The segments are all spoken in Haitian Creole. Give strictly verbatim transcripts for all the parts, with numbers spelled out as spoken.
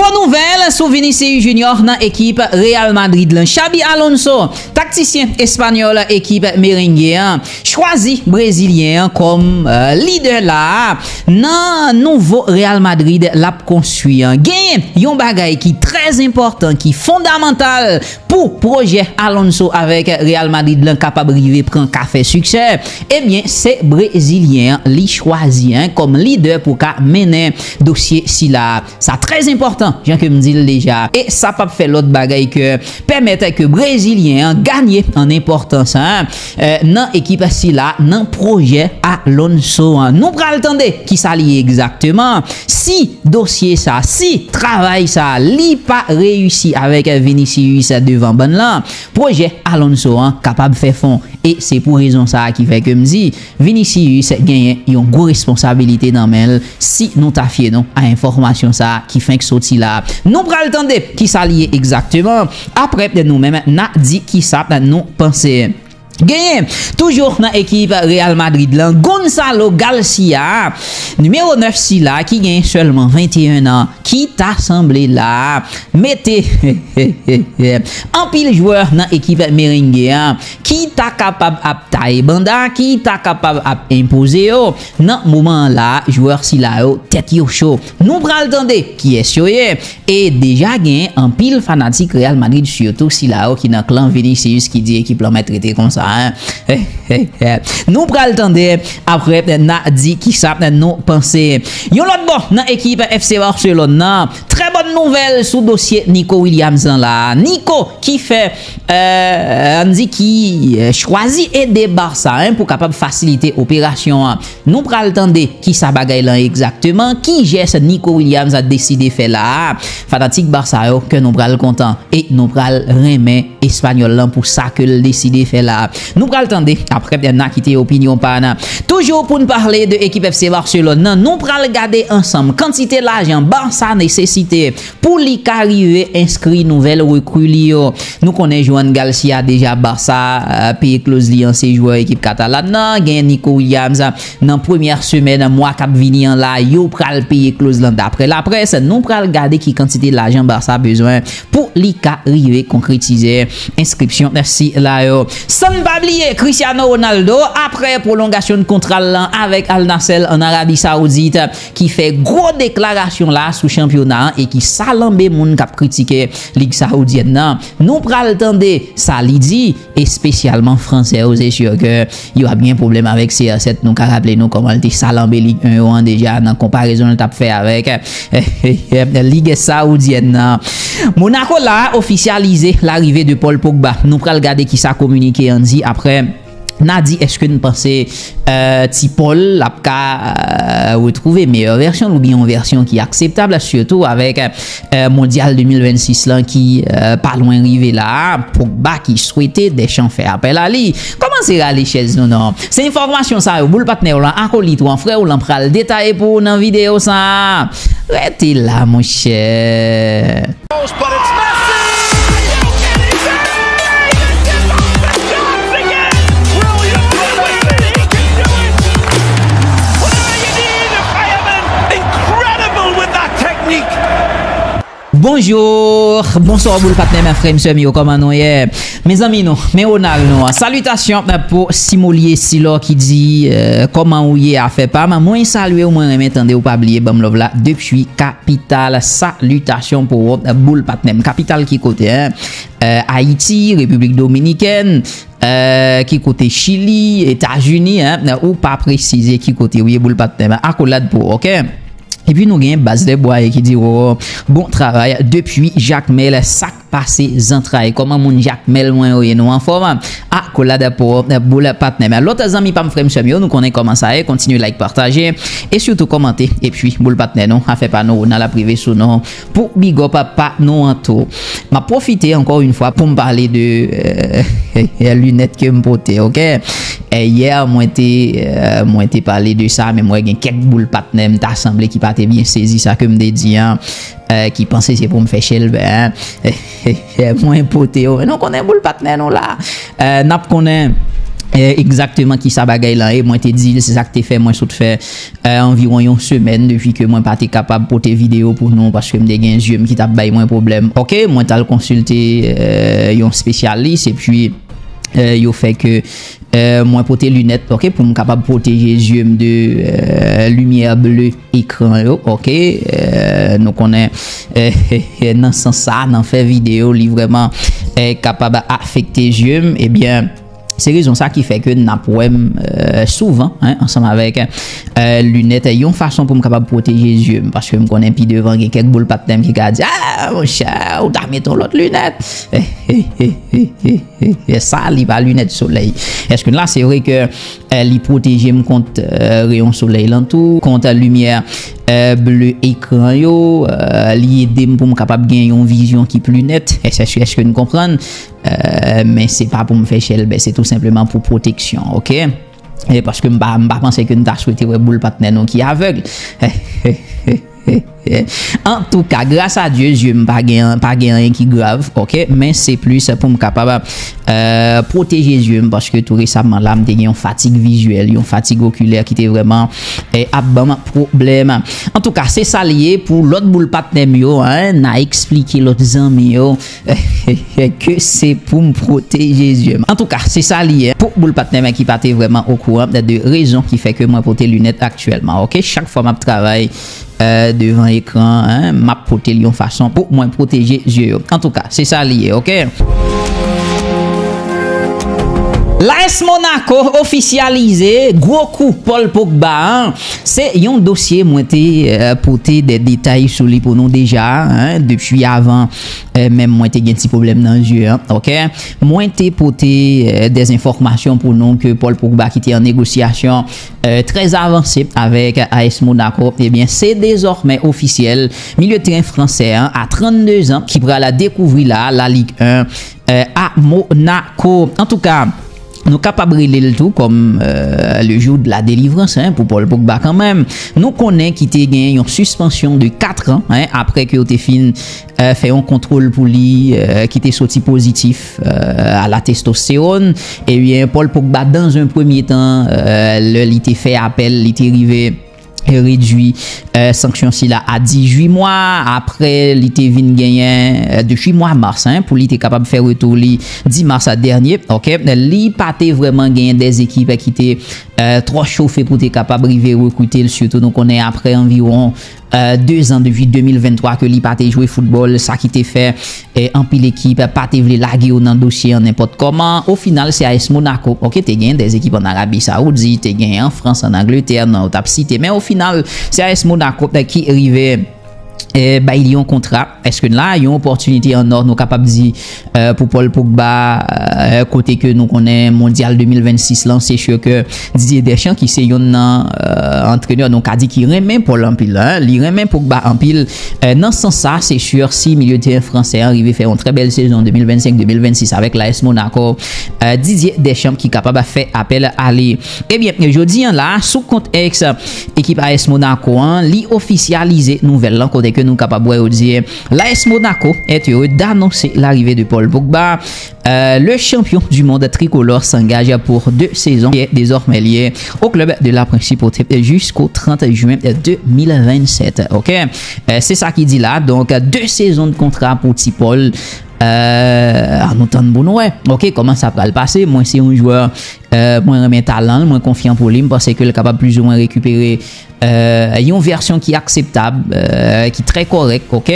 Bon nouvèl sou Vinicius Junior nan ekip Real Madrid lan. Xabi Alonso, taktisyen espanyòl ekip Merengue an, chwazi Brezilyen an kòm, euh, lidè la nan nouvo Real Madrid l ap konstwi an. Genyen yon bagay ki trè enpòtan, ki fondamantal pou pwojè Alonso avèk Real Madrid lan kapab rive pran ka fè siksè, ebyen, se Brezilyen an li chwazi, en, kòm lidè pou ka mennen dosye sila. Sa trè enpòtan, jan ke m di l deja. E sa p ap fè lòt bagay ke pèmèt ke Brezilyen an ganye an enpòtans, en, eh, nan ekip sila, nan pwojè Alonso an. Nou pral tande kisa li ye egzakteman. Si dosye sa, si travay sa, li pa reyisi avèk Vinicius devan bann lan, pwojè Alonso an kapab fè fon. E se pou rezon sa a ki fè ke m di Vinicius genyen yon gwo responsabilite nan men l si nou ta fye nou a enfòmasyon sa a ki fenk soti la. Nou pral tande kisa li ye egzakteman. Apre, nou menm, n a di kisa nou panse. Genyen, toujou nan ekip Real Madrid lan, Gonzalo Garcia, nimewo nèf sila, ki genyen sèlman venteyen an, ki ta sanble la mete anpil jwè nan ekip Merengue an, ki ta kapab ap taye banda, ki ta kapab ap enpoze yo. Nan moman an la, jwè sila yo, tèt yo cho. Nou pral tande kiyès yo ye. E deja gen anpil fanatik Real Madrid, sitou sila yo ki nan klan Vinicius, ki di ekip lan mèt rete konsa, en. Nou pral tande, apre, n a di kisa nou panse. Yon lòt bò, nan ekip F C Barcelone nan, trè bòn nouvèl sou dosye Nico Williams lan la. Nico ki fè, euh, ann di ki, euh, chwazi ede Barça, en, pou kapab fasilite operasyon an. Nou pral tande kisa bagay lan egzakteman, ki jès Nico Williams a deside fè la a. Fanatik Barça yo, ke nou pral kontan e nou pral renmen Espanyòl lan pou sa ke l deside fè la a. Nou pral tande, apre n a kite opinyon pa n. Toujou pou n pale de ekip F C Barcelone nan, nou pral gade ansanm kantite lajan Barça nesesite pou li ka rive enskri nouvèl rekri li yo. Nou konnen Joan Garcia deja Barça, euh, peye kloz li an, se jwè ekip Katalan nan. Gen Nico Williams, euh, nan premyè semèn mwa k ap vini an la, yo pral peye kloz lan daprè laprès. Nou pral gade ki kantite lajan Barça bezwen pou li ka rive konkretize enskripsyon sila yo. San n pa bliye Cristiano Ronaldo, apre pwolongasyon kontra l lan avèk Al Nassr an Arabi Saoudit, ki fè gwo deklarasyon la sou chanpyona an e ki salanbe moun k ap kritike Lig Saoudyèn nan. Nou pral tande sa li di, espesyalman Fransè yo, se si ke yo ap gen pwoblèm avèk C R sèt. Nou ka raple nou kòman l te salanbe Lig en yo an deja nan konparezon l t ap fè avèk Lig Saoudyèn nan. Monaco la ofisyalize larive de Paul Pogba. Nou pral gade kisa kominike an di apre. N a di, èske n panse, euh, Ti Paul ap ka, euh, retwouve meyè vèsyon l oubyen yon vèsyon ki akseptab, sitou avèk, euh, Mondyal de mil vennsis lan ki, euh, pa lwen rive la a? Pogba ki swete Deschamps fè apèl a li. Kòmanse rale chèz nou non. Se enfòmasyon sa yo, boul patnè w lan, akolit ou an, frè w lan pral detaye pou ou nan videyo sa a. Rete la, monchè. But it's Messi! Incredible with that technique! Bonjou, bonswa boul patnè m, frè m, sè m yo, kòman nou ye? Mezanmi nou, men Ronald nou an. Salitasyon pou Simolier Silor ki di, euh, kòman ou ye, afè pa m? Mwen salye w, mwen renmen tande w, pa bliye ban m love la depi kapital. Salitasyon pou ou, boul patnè m. Kapital ki kote, en? Euh, Ayiti, Repiblik Dominikèn, euh, ki kote? Chili, Etazini, en? Ou pa presize ki kote ou ye, boul patnè m. Akolad pou ou, oke? Epi nou gen Baz Dèbwaye ki di, oh, bon travay depi Jakmèl, sa k pase zantray? Kòman moun Jakmèl mwen yo ye, nou anfòm? Akolad pou boul patnè m. Lòt zanmi pa m, frè m, sè m yo, nou konnen kòman sa ye, kontinye like, pataje, e sitou kòmante, epi boul patnè nou, afè pa nou, Ronald ap rive sou nou pou big up pa nou an tou. M ap pwofite ankò yon fwa pou m pale de, euh, linèt ke m pote, oke? E yè, mwen te, euh, mwen te pale de sa, men mwen gen kèk boul patnè m ta sanble ki pa te byen sezi sa ke m te di an, euh, ki panse se pou m fè chèlbè, en. Mwen pote yo. Nou konnen boul patnè nou la. Euh, n ap konnen eh, egzakteman kisa bagay lan ye. Mwen te di l, se sa k te fè mwen sot fè, eh, anviwon yon semèn depi ke mwen pa te kapab pote videyo pou nou, paske m te gen zye m ki t ap bay mwen pwoblèm. Oke, mwen t al konsilte, eh, yon espesyalis, epi, eh, yo fè ke, eh, mwen pote linèt, oke, pou m kapab pwoteje zye m de, eh, limyè ble ekran yo, oke. Eh, nou konnen, eh, nan sans sa, nan fè videyo, li vrèman, eh, kapab afekte zye m. Ebyen, se rezon sa ki fè ke n ap wè m, eh, souvan, hein, ansanm avèk, eh, linèt, yon fason pou m kapab pwoteje zye m, paske m konnen pi devan gen kèk boul patnè m ki ka di, "Ah, monchè, ou ta mete yon lòt linèt." Sa, li pa linèt solèy. Èske la, se vre ke, eh, li pwoteje m kont, eh, reyon solèy lan tou, kont limyè, eh, ble ekran yo, eh, li ede m pou m kapab gen yon vizyon ki pli nèt. Èske, èske, èske n konprann? Eh, men se pa pou m fè chèlbè, se tou senpleman pou pwoteksyon, oke? E paske m pa, m pa panse ke n ta swete wè boul patnè nou ki avèg. Antouka, gras a Dye, zye m pa gen, pa gen anyen ki grav, oke? Men se plis pou m kapab, eh, pwoteje zye m, paske tou resaman la, m te gen yon fatig vizyèl, yon fatig okilè ki te vrèman, eh, ap ban m pwoblèm. Antouka, se sa l ye pou lòt boul patnè m yo, hein, n a eksplike lòt zanmi yo ke se pou m pwoteje zye m. Antouka, se sa li ye. Pou boul patnè m ki pa te vrèman okouran de rezon ki fè ke mwen pote linèt aktyèlman, oke? Chak fwa m ap travay, eh, devan ekran, hein, m ap pote l yon fason pou mwen pwoteje zye yo. Antouka, se sa li ye, oke? L'A S Monaco ofisyalize gwo kou Paul Pogba an. Se yon dosye mwen te, eh, pote de detay sou li pou nou deja, hein, depi avan, eh, menm mwen te gen ti pwoblèm nan zye an, oke? Mwen te pote, eh, de enfòmasyon pou nou ke Paul Pogba ki te an negosyasyon, eh, trè avanse avèk A S Monaco, ebyen, se dezòmè ofisyèl, milye teren fransè an, a trannde zan, ki pral dekouvri la, La Ligue un, eh, a Monaco. Antouka, nou kapab rele l tou kòm, eh, le jour de la délivrance, hein, pou Paul Pogba kanmenm. Nou konnen ki te gen yon sispansyon de kat an, hein, apre ke yo te fin, eh, fè yon kontwòl pou li, eh, ki te soti pozitif, eh, a la testostewòn. Ebyen, Paul Pogba, dans un premier temps, eh, lè li te fè apèl, li te rive redui, eh, sanksyon sila a dizuit mwa. Apre, li te vin genyen, eh, depi mwa mas, hein, pou li te kapab fè retou li dis mas dènye, oke? Li pa te vrèman genyen de ekip ki te, eh, twò chofe pou te kapab rive rekrite l, sitou nou konnen apre anviwon, eh, de zan depi de mil venntwa ke li pa te jwe foutbòl, sa ki te fè, eh, anpil ekip pa te vle lage yo nan dosye an nenpòt kòman. O final, se A S Monaco, oke, te gen de ekip an Arabi Saoudi, te gen an Frans, an Angletè, nan yo t ap site, men o final, se A S Monaco, eh, ki rive, eh, bay li yon kontra. Èske la, yon opòtinite an nò, nou kapab di, eh, pou Paul Pogba, eh, kote ke nou konnen Mondyal de mil vennsis lan, se si ke Didier Deschamps, ki se yonn nan, eh, antrenè, nou ka di ki renmen Paul anpil, hein, li renmen Pogba anpil. Eh, nan sans sa, se si si milye teren fransè an rive fè yon trè bèl sezon de mil vennsenk de mil vennsis avèk l'A S Monaco, eh, Didier Deschamps ki kapab fè apèl a li. Ebyen, jodi an la, sou kont X, ekip A S Monaco an, li ofisyalize nouvèl lan, kote ke nou kapab wè yo di, l'A S Monaco est heureux d'annoncer l'arrivée de Paul Pogba. Euh, le champion du monde tricolore s'engage pour deux saisons et est désormais lié au club de la Principauté jusqu'au trente juin deux mille vingt-sept. Ok? Euh, se sa ki di la. Donk, de sezon de kontra pou Ti Paul. Euh, ann nou tann pou nou wè. Ok, kòman sa pral pase? Mwen se yon jwè, euh, mwen renmen talan l, mwen konfyan pou li, m panse ke l kapab plizoumwen rekipere, euh, yon vèsyon ki akseptab, euh, ki trè kòrèk, ok?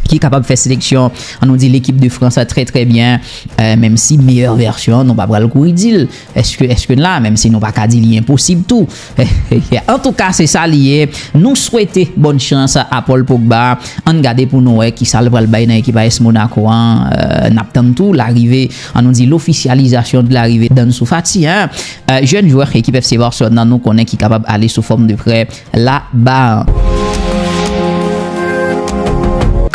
Ki kapab fè seleksyon, ann nou di, lekip de Frans trè, trè byen, euh, menm si meyè vèsyon an, nou pa pral kouri di l. Èske, èske n la, menm si nou pa ka di li enposib tou. Antouka, se sa li ye. Nou swete bòn chans a Paul Pogba. Ann gade pou nou wè kisa l pral bay nan ekip A S Monaco an. Euh, n ap tann tou larive, ann nou di, lofisyalizasyon de larive d'Ansu Fati, hein. Euh, jèn jwè ekip F C Barcelone nan, nou konnen ki kapab ale sou fòm de prè laba.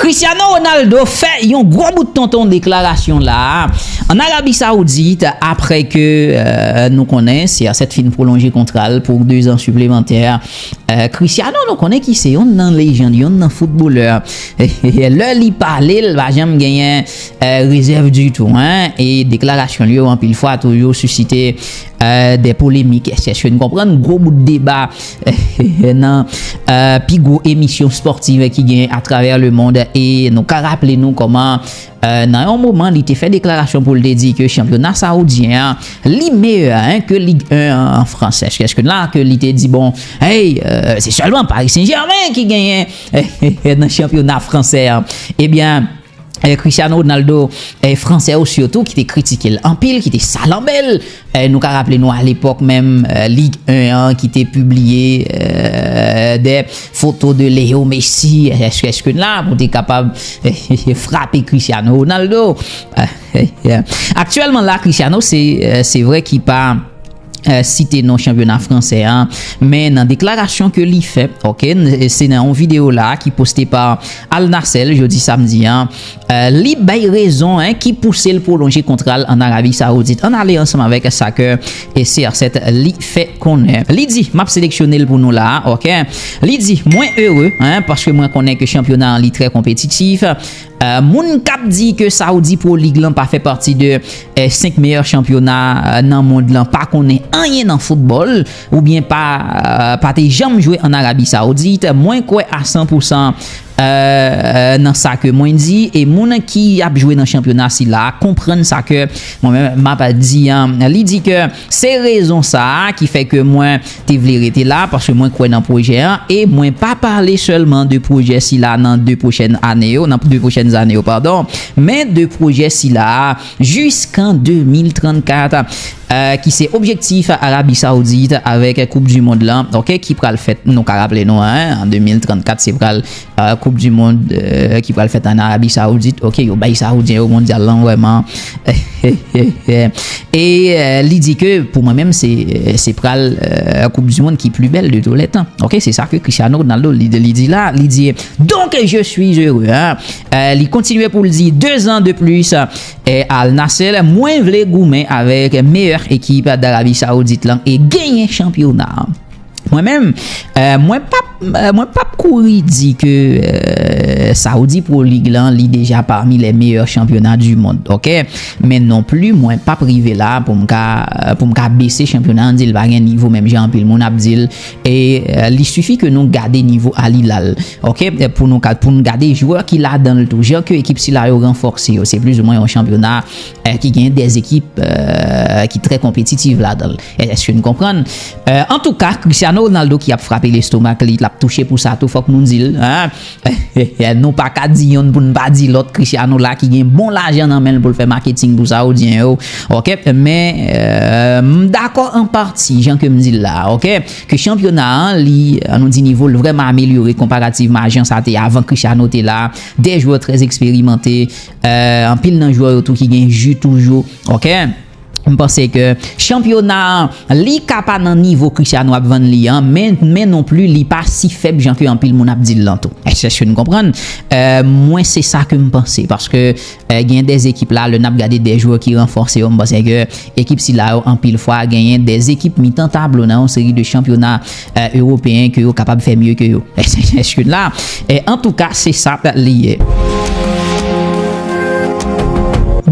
Cristiano Ronaldo fè yon gwo bout tonton deklarasyon la an Arabi Saoudit, apre ke, euh, nou konnen C R sèt fin pwolonje kontra l pou de zan siplemantè. Euh, Cristiano, nou konnen ki se yonn nan lejann, yonn nan foutbolè. Lè li pale, l pa janm genyen, euh, rezèv ditou, hein. E deklarasyon li yo, anpil fwa, toujou sisite, euh, des polémiques. Èske, èske n konprann gwo bout deba nan euh, pi gwo emisyon spòtiv ki genyen atravè le mond? E nou ka raple nou kòman euh, nan yon moman, li te fè deklarasyon pou l te di ke chanpyona saoudyen an, li meyè hein, ke Lig en an, an Frans. Èske, èske la ke li te di, bon, hey, euh, se sèlman Paris Saint-Germain ki genyen nan chanpyona fransè an? Ebyen, eh, Cristiano Ronaldo, eh, fransè yo sitou, ki te kritike l anpil, ki te salanbe l. Eh, nou ka raple nou alepòk menm eh, Lig en an ki te pibliye eh, de foto de Leo Messi, èske, èske la, pou te kapab eh, frape Cristiano Ronaldo. Eh, eh, eh. Aktyèlman la, Cristiano, se eh, se vre ki pa eh, site non chanpyona fransè an, men nan deklarasyon ke li fè, ok, n- se nan yon videyo la ki poste pa Al Nassr jodi samdi an, eh, li bay rezon hein, ki pouse l pwolonje kontra l an Arabi Saoudit. Ann ale ansanm avèk sa ke eh, C R sèt li fè konnen. Li di, m ap seleksyone l pou nou la, ok? Li di, mwen ere, hein, paske mwen konnen ke chanpyona an li trè konpetitif. Euh, moun k ap di ke Saudi Pro League lan pa fè pati de eh, senk meyè chanpyona eh, nan mond lan pa konnen anyen nan foutbòl oubyen pa, eh, pa te janm jwe an Arabi Saoudit, mwen kwè a san pou san eh, nan sa ke mwen di, e moun ki ap jwe nan chanpyona sila a konprann sa ke mwen menm m ap di an. Li di ke se rezon sa a ki fè ke mwen te vle rete la, paske mwen kwè nan pwojè an, e mwen pa pale sèlman de pwojè sila nan de pwochèn ane yo, nan de pwochèn ane yo, padon, men de pwojè sila a jiskan de mil trannkat, eh, ki se objektif Arabi Saoudit avèk Koup di Mond lan, ok, ki pral fèt, nou ka raple nou, hein, an de mil trannkat, se pral eh, Koup di Mond eh, ki pral fèt an Arabi Saoudit, ok, yo bay Saoudyen yo mondyal lan vrèman. E eh, li di ke pou mwen menm, se, se pral eh, Koup di Mond ki pli bèl de tou lè tan. Ok, se sa ke Cristiano Ronaldo li, li di la, li di, donc je suis heureux, hein. Eh, li kontinye pou l di, deux ans de plus, eh, Al Nassr, mwen vle goumen avèk meyè ekip d'Arabie Saoudite lan e genyen chanpyona an. Mwen menm, eh, mwen p ap, eh, mwen p ap kouri di ke eh, Saudi Pro League lan, li deja parmi les meilleurs championnats du monde, ok? Men non pli, mwen p ap rive la pou m ka, pou m ka bese chanpyona an, di l pa gen nivo, menm jan anpil moun ap di l. E eh, li sifi ke nou gade nivo Al Hilal, ok? Eh, pou nou ka, pou n gade jwè ki ladan l tou, jan ke ekip sila yo ranfòse yo, se plizoumwen yon chanpyona eh, ki gen de ekip eh, ki trè konpetitif ladan l. Èske n konprann? Eh, antouka, Cristiano Ronaldo ki ap frape lestomak li, l ap touche pou sa tou, fòk nou di l, hein? Nou pa ka di yonn pou n pa di lòt. Cristiano la ki gen bon lajan nan men l pou l fè maketing pou Saoudyen yo. Ok, men eh, m dakò an pati, jan ke m di l la, ok? Ke chanpyona an, li, nou di nivo l vrèman amelyore konparativman a jan sa te avan Cristiano te la. De jwè trè eksperimante, eh, anpil nan jwè yo tou ki gen ji toujou, ok? M panse ke chanpyona an, li ka pa nan nivo Cristiano ap vann li an, men, men non pli, li pa si fèb jan ke anpil moun ap di l lan tou. Èske, èske n konprann? Eh, mwen, se sa ke m panse, paske eh, gen de ekip la, lè n ap gade de jwè ki ranfòse yo, m panse ke ekip sila yo, anpil fwa, genyen de ekip mitan tablo nan yon seri de chanpyona eh, ewopeyen ke yo kapab fè mye ke yo. Èske la? Eh, antouka, se sa li ye.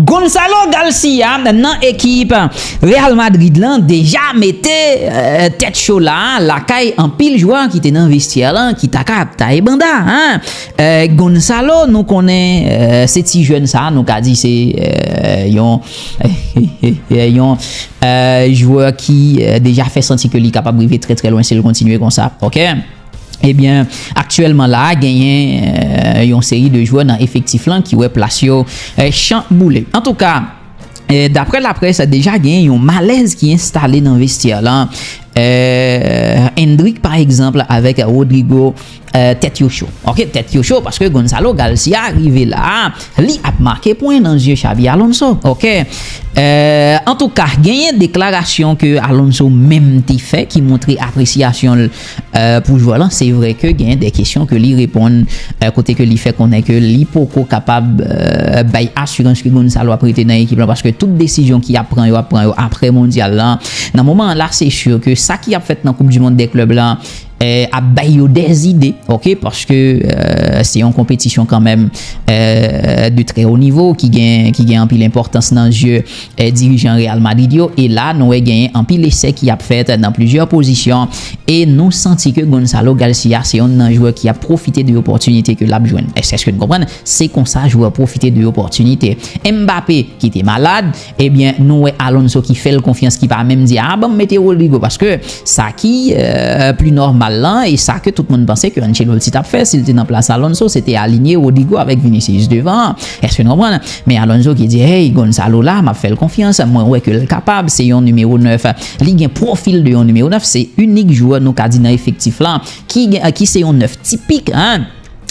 Gonzalo Garcia nan ekip Real Madrid lan deja mete eh, tèt cho la lakay anpil jwè ki te nan vestyè lan ki ta ka ap taye banda, hein? Eh, Gonzalo, nou konnen eh, se ti jèn sa, nou ka di se eh, yon yon eh, jwè ki eh, deja fè santi ke li kapab rive trè trè lwen si l kontinye konsa, ok? Ebyen, aktyèlman la, genyen eh, yon seri de jwè nan efektif lan ki wè plas yo eh, chanboule. Antouka, eh, daprè laprès, deja genyen yon malèz ki enstale nan vestyè lan. Eh, Endrick, pa egzanp, avèk Rodrygo, eh, tèt yo cho. Ok, tèt yo cho, paske Gonzalo Garcia rive la, li ap make pwen nan zye Xabi Alonso. Ok. Eh, antouka, genyen deklarasyon ke Alonso menm te fè ki montre apresyasyon l eh, pou jwè lan. Se vre ke genyen de kesyon ke li reponn, eh, kote ke li fè konnen ke li poko kapab eh, bay asirans ke Gonzalo ap rete nan ekip lan, paske tout desizyon ki ap pran yo, ap pran yo apre mondyal lan. Nan moman an la, se si ke sa ki ap fèt nan Koup di Mond dè Klèb lan, eh, ap bay yo dèzide, ok, paske, eh, se yon konpetisyon kanmenm, eh, de trè wo nivo ki gen, ki gen anpil enpòtans nan zye, eh, dirijan Real Madrid yo. E la, nou wè genyen anpil esè ki ap fèt nan plizyè pozisyon. E nou santi ke Gonzalo Garcia se yonn nan jwè ki ap pwofite de opòtinite ke l ap jwenn. Èske, èske n konprann? Se konsa jwè pwofite de opòtinite. Mbappé ki te malad, ebyen, nou wè Alonso ki fè l konfyans, ki pa menm di, "A, ban m mete Rodrygo," paske sa ki, eh, pli nòmal lan, e sa ke tout moun panse ke Ancelotti t ap fè, si l te nan plas Alonso, se te alinye Rodrygo avèk Vinicius devan. Èske n konprann? Men Alonso ki di, "Hey, Gonzalo la, m ap fè l konfyans, mwen wè ke l kapab, se yon nimewo nèf, li gen pwofil de yon nimewo nèf, se inik jwè nou ka di nan efektif lan, ki gen, ki se yon nèf tipik, hein."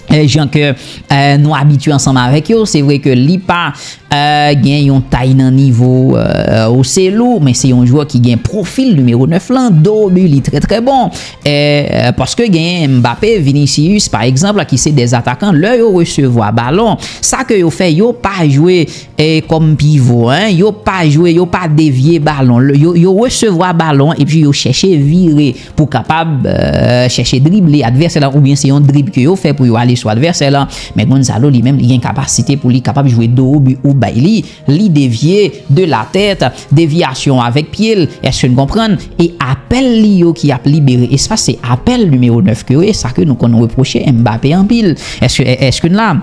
Eh, jan ke, eh, nou abitye ansanm avèk yo, se vre ke li pa, eh, gen yon tay nan nivo, eh, Joselu, men se yon jwè ki gen pwofil nimewo nèf lan, do obi li trè, trè bon. Eh, paske gen Mbappé, Vinicius, pa egzanp, ki se de atakan, lè yo resevwa balon, sa ke yo fè, yo pa jwe, eh, kòm pivo, hein, yo pa jwe, yo pa devye balon, yo, yo resevwa balon, epi yo chèche vire pou kapab, eh, chèche drible advèsè la, oubyen se yon drib ke yo fè pou yo ale sou advèsè la. Men Gonzalo li menm, li gen kapasite pou li kapab jwe do obi ou bay li, li devye de la tèt, devyasyon avèk pye l, èske n konprann? E apèl li yo ki ap libere espas, se apèl nimewo nèf ke yo ye, sa ke nou konn repwoche Mbappé anpil. Èske, èske n la?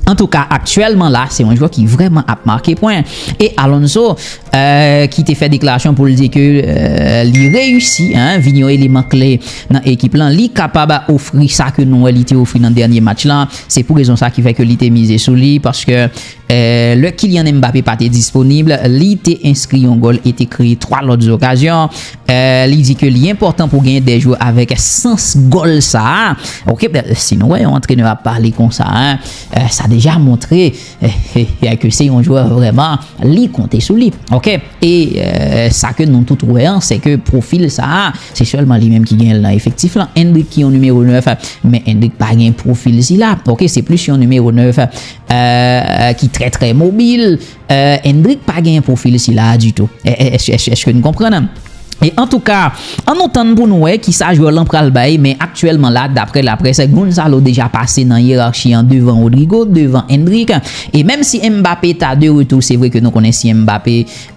Antouka, aktyèlman la, se yon jwè ki vrèman ap make pwen. E Alonso, eh, ki te fè deklarasyon pou l di ke, eh, li reyisi, hein, vin yon eleman kle nan ekip lan, li kapab ofri sa ke nou wè li te ofri nan dènye match lan. Se pou rezon sa ki fè ke li te mize sou li, paske, eh, lè Kylian Mbappé pa te disponib, li te enskri yon gòl e te kreye twa lòt okazyon. Eh, li di ke li enpòtan pou genyen de jwè avèk sans gòl sa a. Ok, ben, si nou wè yon antrenè ap pale konsa, hein, eh, sa deja montre, eh, eh, eh, ke se yon jwè vrèman, li konte sou li. Ok? E, eh, sa ke nou tout wè an, se ke pwofil sa a, se sèlman li menm ki genyen l nan efektif lan. Endrick ki yon nimewo nèf, men Endrick pa gen pwofil sila. Ok? Se plis yon nimewo nèf, eh, ki trè, trè mobil. Eh, Endrick pa gen pwofil sila ditou. Eh, eh, èske, èske, èske n konprann? E antouka, ann nou tann pou nou wè kisa jwè lan pral bay, men aktyèlman la, daprè laprès, Gonzalo deja pase nan yerachi an devan Rodrygo, devan Endrick. E menm si Mbappé ta de retou, se vre ke nou konnen si Mbappé,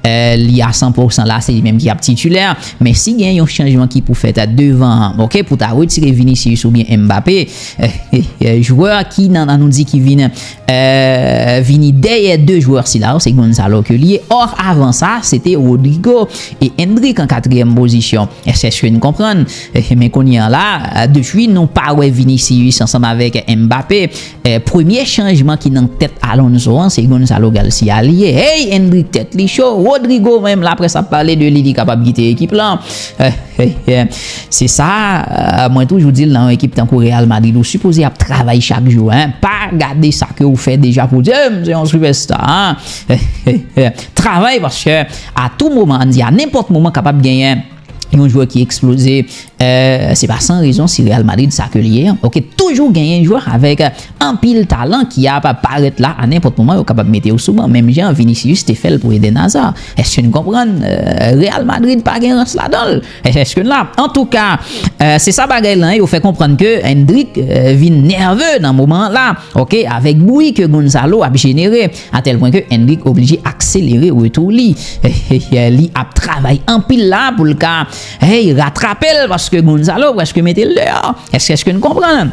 eh, li a san pou san la, se li menm ki ap titilè. Men si gen yon chanjman ki pou fèt devan an, ok, pou ta retire Vinicius oubyen Mbappé, eh, eh, eh, jwè ki nan, ann nou di ki vin, eh, vini dèyè de jwè sila yo, se Gonzalo ke li ye. Or, avan sa, se te Rodrygo e Endrick an katriyèm pozisyon. Èske, èske n konprann? Eh, men kounye a la, eh, depi nou pa wè Vinicius ansanm avèk Mbappé, eh, premye chanjman ki nan tèt Alonso an, se Gonzalo Garcia li ye. Hey, Endrick tèt li cho, Rodrygo menm, laprès ap pale de li, li kapab kite ekip lan. Eh, eh, eh, se sa, eh, mwen toujou di l, nan yon ekip tankou Real Madrid, ou sipoze ap travay chak jou, hein. Pa gade sa ke ou fè deja pou di, "Eh, m se yon sipèsta," hein. Eh, eh, eh. Travay, paske a tou moman, ann di a nenpòt moman, kapab genyen yon jwè ki eksploze. Eh, se pa san rezon si Real Madrid sa ke li ye an. Ok, toujou genyen jwè avèk, eh, anpil talan ki ap parèt la a nenpòt moman, yo kapab mete yo sou ban. Menm jan Vinicius te fè l pou Eden Hazard. Èske n konprann? Eh, Real Madrid pa gen rans ladan l. Èske n la? Antouka, eh, se sa bagay lan, yo fè konprann ke Endrick, eh, vin nève nan moman an la. Ok, avèk bri ke Gonzalo ap jenere, atèl pwen ke Endrick oblije akselere retou li. Li ap travay anpil la pou l ka, hey, ratrape l, paske Gonzalo prèske mete l deyò. Èske, èske n konprann?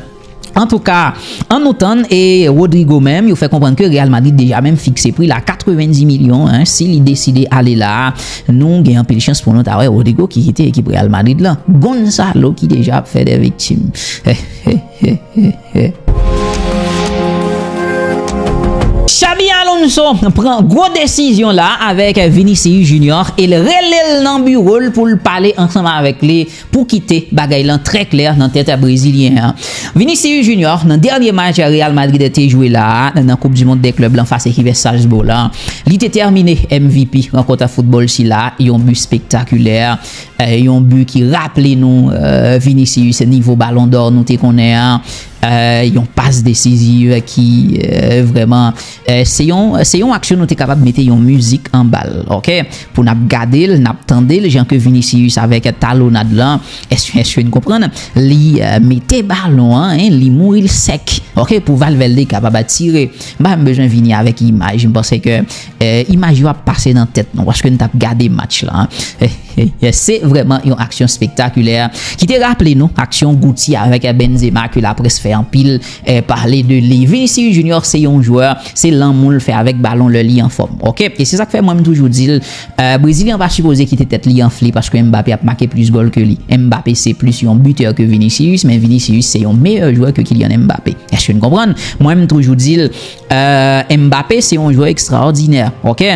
Antouka, ann nou tann, e Rodrygo menm, yo fè konprann ke Real Madrid deja menm fikse pri la katrevenndis milyon, hein, si li deside ale la, nou gen anpil chans pou nou ta wè Rodrygo ki kite ekip Real Madrid lan. Gonzalo ki deja ap fè de viktim. Xabi Alonso pran gwo desizyon la avèk Vinicius Junior e l rele l nan biwo l pou l pale ansanm avèk li pou kite bagay lan trè klè nan tèt brezilyen an. Vinicius Junior, nan dènye match Real Madrid te jwe la a, nan Koup di Mond dè Klèb lan fas ekip Salzbourg lan, li te tèmine M V P rankont foutbòl sila, yon bi spektakilè, eh, yon bi ki raple nou, eh, Vinicius nivo Ballon d'Or nou te konnen an. euh, yon pas desiziv ki euh, vrèman euh, se yon se yon aksyon nou te kapab mete yon mizik anba l, ok? Pou n ap gade l, n ap tande l, jan ke Vinicius avèk talonad lan, èske èske n konprann? Li euh, mete balon an, hein, li mouri l sèk, ok? Pou Valverde kapab tire. M pa menm bezwen vini avèk imaj, m panse ke euh, imaj yo ap pase nan tèt nou, paske n t ap gade match la, hein. Se vrèman yon aksyon spektakilè ki te raple nou aksyon Guti avèk Benzema ke laprès fè anpil eh, pale de li. Vinicius Junior se yon jwè, se lanmou l fè avèk balon lè li anfòm. Ok? E se sa k fè mwen m toujou di l, eh, Brezilyen pa sipoze kite tèt li anfle paske Mbappé ap make plis gòl ke li. Mbappé se plis yon bitè ke Vinicius, men Vinicius se yon meyè jwè ke Kylian Mbappé. Èske n konprann? Mwen m toujou di l, eh, Mbappé se yon jwè ekstraòdinè. Ok?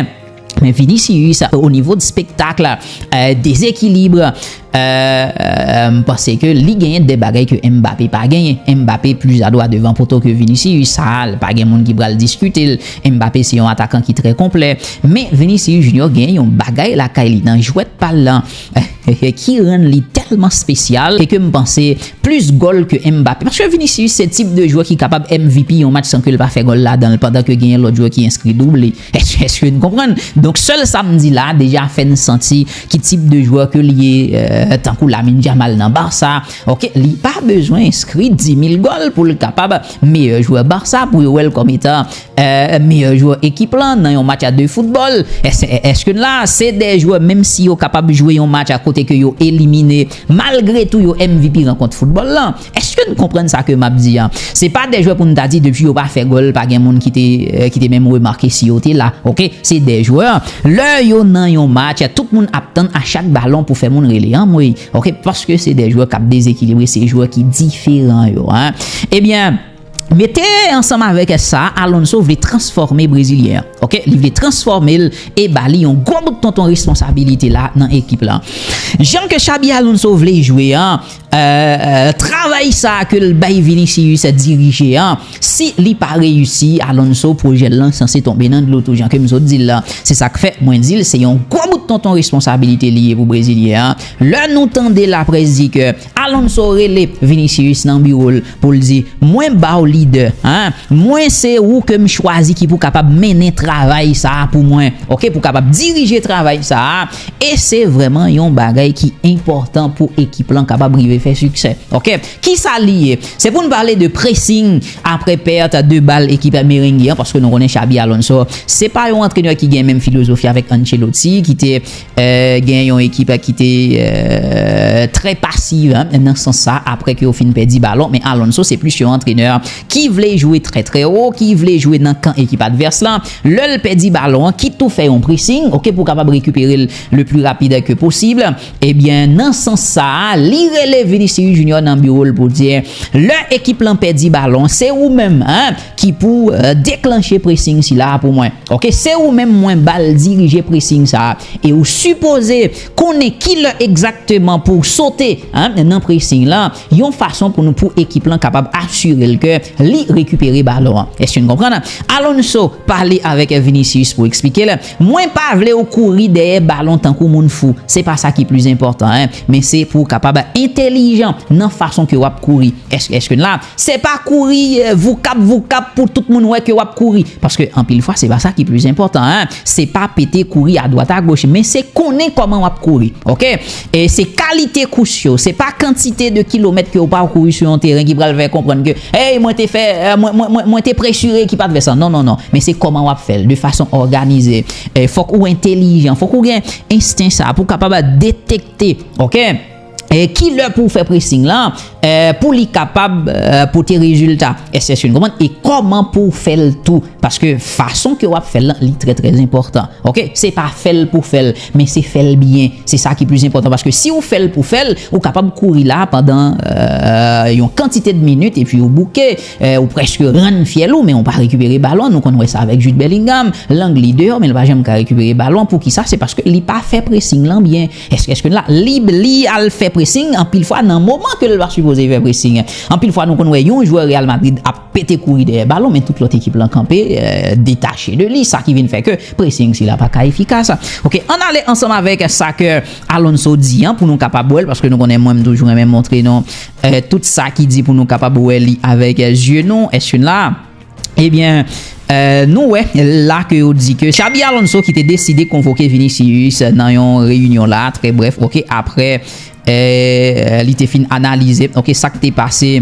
Men Vinicius, o nivo de spektak, euh, dezekilib, euh, euh, m panse ke li genyen de bagay ke Mbappé pa genyen. Mbappé plis adwa devan poto ke Vinicius, sa l pa gen moun ki pral diskite l. Mbappé se yon atakan ki trè konplè. Men Vinicius Junior genyen yon bagay lakay li nan jwèt pa l lan ki rann li tèlman espesyal e ke m panse plis gòl ke Mbappé. Paske Vinicius se tip de jwè ki kapab M V P yon match san ke l pa fè gòl ladan l, pandan ke genyen lòt jwè ki enskri double. Èske, èske n konprann? Donk, sèl sa m di la, deja fè n santi ki tip de jwè ke li ye, euh, tankou Lamine Yamal nan Barça. Ok, li pa bezwen enskri dis mil gòl pou l kapab meyè jwè Barça, pou yo wè l kòm etan euh, meyè jwè ekip lan nan yon match a de foutbòl. Èske, èske la, se de jwè, menm si yo kapab jwe yon match a kote ke yo elimine, malgre tou yo M V P rankont foutbòl lan? Èske n konprann sa ke m ap di an? Se pa de jwè pou n ta di depi yo pa fè gòl, pa gen moun ki te, euh, ki te menm remake si yo te la. Ok? Se de jwè, lè yo nan yon match, tout moun ap tann a chak balon pou fè moun rele anmwey. Ok? Paske se de jwè k ap dezekilibre, se jwè ki diferan yo. Hein? Ebyen, mete ansanm avèk sa, Alonso vle transfòme Brezilyen an. Ok? Li vle transfòme l e ba li yon gwo bout tonton responsabilite la nan ekip la. Jan ke Xabi Alonso vle jwe an, euh, euh, travay sa ke l bay Vinicius dirije an, si li pa reyisi, Alonso pwojè l lan sanse tonbe nan dlo tou, jan ke m sot di l la. Se sa k fè mwen di l se yon gwo bout tonton responsabilite li ye pou Brezilyen an. Lè nou tande laprès di ke Alonso rele Vinicius nan biwo l pou l di, mwen ba w lidè, hein? Mwen se ou ke m chwazi ki pou kapab mennen travay sa a pou mwen, ok? Pou kapab dirije travay sa a. E se vrèman yon bagay ki enpòtan pou ekip lan kapab rive fè siksè, ok? Kisa li ye? Se pou n pale de pressing apre pèt de bal ekip Merengue an, paske nou konnen Xabi Alonso se pa yon antrenè ki gen menm filozofi avèk Ancelotti, ki te euh, gen yon ekip ki te euh, trè pasiv, hein, nan sans sa, apre ke yo fin pèdi balon. Men Alonso se plis yon antrenè ki vle jwe trè trè wo, ki vle jwe nan kan ekip advès lan. Lè l pèdi balon an, kit ou fè yon pressing, ok, pou kapab rekipere l le pli rapid ke posib. Ebyen, nan sans sa, li rele Vinicius Junior nan biwo l pou di, lè ekip lan pèdi balon, se ou menm, hein, ki pou euh, deklanche pressing sila pou mwen. Ok, se ou menm mwen ba l dirije pressing sa a. E ou sipoze konnen ki lè egzakteman pou w sote, hein, nan pressing lan, yon fason pou nou, pou ekip lan kapab asire l ke li rekipere balon an. Èske n konprann? Alonso pale avèk Vinicius pou eksplike l, mwen pa vle w kouri dèyè balon tankou moun fou. Se pa sa ki plis enpòtan, hein, men se pou w kapab entèlijan nan fason ke w ap kouri. Èske, èske n la? Se pa kouri euh, voukap voukap pou tout moun wè ke w ap kouri. Paske anpil fwa, se pa sa ki plis enpòtan, hein. Se pa pete kouri adwat agoch, men se konnen kòman w ap kouri. Ok? E se kalite kous yo, se pa kantite de kilomèt ke w pa kouri sou yon teren ki pral fè konprann ke, hey, mwen te fè, euh, mwen, mwen, mwen, mwen te presire ki pa t fè sa. Non, non, non. Men se kòman w ap fè l, de fason òganize. E fòk ou entèlijan, fòk ou gen ensten sa pou kapab detekte, ok? E ki lè pou w fè pressing lan, euh, pou li kapab euh, pote rezilta. Èske, èske n konprann? E kòman pou w fè l tou? Paske fason ke w ap fè l lan, li trè trè enpòtan. Ok? Se pa fè l pou fè l, men se fè l byen. Se sa ki plis enpòtan. Paske si w fè l pou fè l, ou kapab kouri la pandan euh, yon kantite de minit epi ou bouke, euh, ou prèske rann fyèl ou, men ou pa rekipere balon. Nou konn wè sa avèk Jude Bellingham. Lang li deyò, men li pa janm ka rekipere balon. Poukisa? Se paske li pa fè pressing lan byen. Èske, èske n la? Li, li al fè pressing, anpil fwa nan moman ke l pa sipoze fè pressing. Anpil fwa nou konn wè yon jwè Real Madrid ap pete kouri dèyè balon, men tout lòt ekip lan kanpe, eh, detache de li, sa ki vin fè ke pressing sila pa ka efikas. Ok, ann ale ansanm avèk sa ke Alonso di an, pou nou kapab wè l, paske nou konnen mwen m toujou renmen montre nou, eh, tout sa ki di pou nou kapab wè li avèk, eh, zye nou. Èske n la? Ebyen, eh, nou wè la ke yo di ke Xabi Alonso ki te deside konvoke Vinicius nan yon reyinyon la, trè brèf, ok, apre, eh, li te fin analize, ok, sa k te pase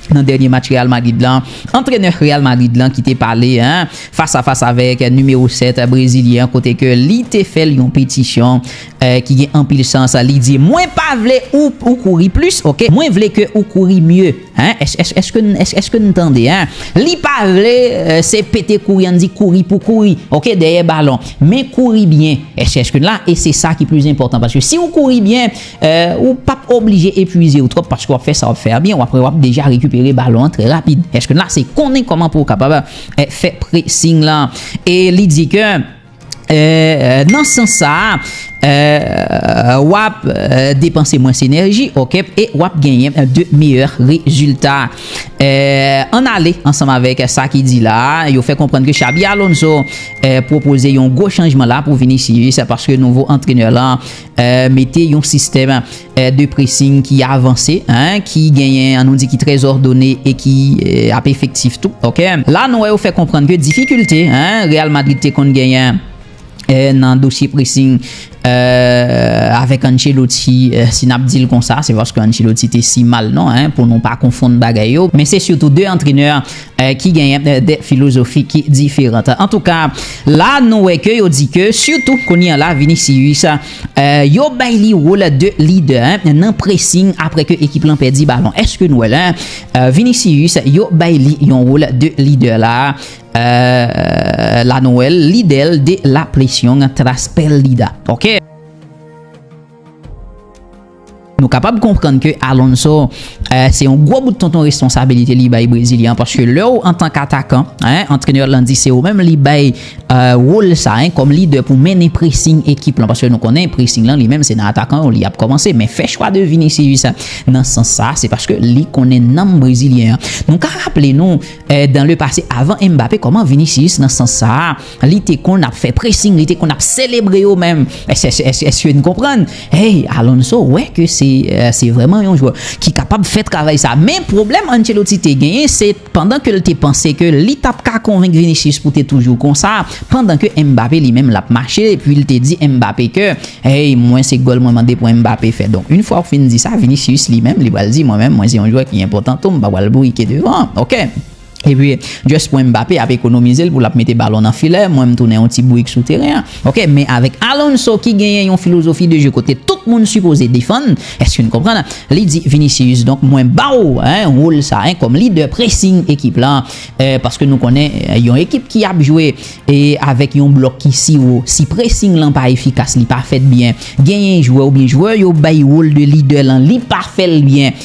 nan dènye match Real Madrid lan. Antrenè Real Madrid lan ki te pale, hein, fas a fas avèk nimewo sèt brezilyen, kote ke li te fè l yon petisyon, eh, ki gen anpil sans. Li di, "Mwen pa vle ou, ou kouri plis, ok? Mwen vle ke ou kouri mye." Hein? Èske, èske, èske, èske, èske n tande, hein? Li pa vle, eh, se pete kouri, ann di kouri pou kouri, ok, dèyè balon. Men kouri byen. Èske, èske n la? E se sa ki pli enpòtan. Paske si ou kouri byen, eh, ou p ap oblije epuize w twòp paske w ap fè sa w ap fè a byen. W ap, w ap deja rekipere balon an trè rapid. Èske n la? Se konnen kòman pou w kapab, eh, fè pressing lan. E li di ke, eh, nan sans sa a, eh, w ap, eh, depanse mwens enèji, ok, e w ap genyen, eh, de meyè rezilta. Eh, ann ale ansanm avèk sa ki di la a, yo fè konprann ke Xabi Alonso, eh, pwopoze yon gwo chanjman la pou Vinicius, paske nouvo antrenè lan, eh, mete yon sistèm, eh, de pressing ki avanse, hein, ki genyen, ann nou di, ki trè òdone e ki, eh, ap efektif tou, ok? La, nou wè yo fè konprann ke difikilte, hein, Real Madrid te konn genyen, eh, nan dosye pressing, eh, avèk Ancelotti, eh, si n ap di l konsa, se paske Ancelotti te si mal, non, hein, pou nou pa konfonn bagay yo. Men se sitou de antrenè, eh, ki genyen, eh, de filozofi ki diferan. Antouka, la, nou wè ke yo di ke, sitou kounye a la, Vinicius, eh, yo bay li wòl de lidè, hein, nan pressing apre ke ekip lan pèdi balon. Èske nou wè la, eh, Vinicius, yo bay li yon wòl de lidè la, eh, la nou wè l, lidè de la presión tras pérdida. Ok? Nou kapab konprann ke Alonso, eh, se yon gwo bout tonton responsabilite li bay Brezilyen an, paske lè w antank atakan, hein, antrenè lan di se ou menm li bay, eh, wòl sa, hein, kòm lidè pou mennen pressing ekip lan, paske nou konnen pressing lan li menm se nan atakan yo li ap kòmanse, men fè chwa de Vinicius nan sans sa, se paske li konnen nanm Brezilyen an. Nou ka raple nou, eh, dans le passé, avan Mbappé, kòman Vinicius nan sans sa a, li te konn ap fè pressing, li te konn ap selebre yo menm. Èske, èske, èske, èske n konprann? Hey, Alonso wè ke se, eh, se vrèman yon jwè ki kapab fè travay sa. Men pwoblèm Ancelotti te genyen, se pandan ke l te panse ke li t ap ka konvenk Vinicius pou te toujou konsa, pandan ke Mbappé li menm l ap mache, epi l te di Mbappé ke, hey, mwen se gòl mwen mande pou Mbappé fè. Donk, yon fwa w fin di sa, Vinicius li menm, li pral di, mwen menm, mwen se yon jwè ki enpòtan tou, m pa pral bourike devan, ok? Epi, just pou Mbappé ap ekonomize l pou l ap mete balon nan filè, mwen m tounen yon ti bourik sou teren an. Ok, men avèk Alonso ki genyen yon filozofi de jeu kote tout moun sipoze defann, èske n konprann? Li di Vinicius, donk mwen ba w, hein, wòl sa, hein, kòm lidè pressing ekip lan, eh, paske nou konnen, eh, yon ekip ki ap jwe e avèk yon blòk ki si wo, si pressing lan pa efikas, li pa fèt byen, genyen jwè oubyen jwè yo bay wòl de lidè lan, li pa fè l byen.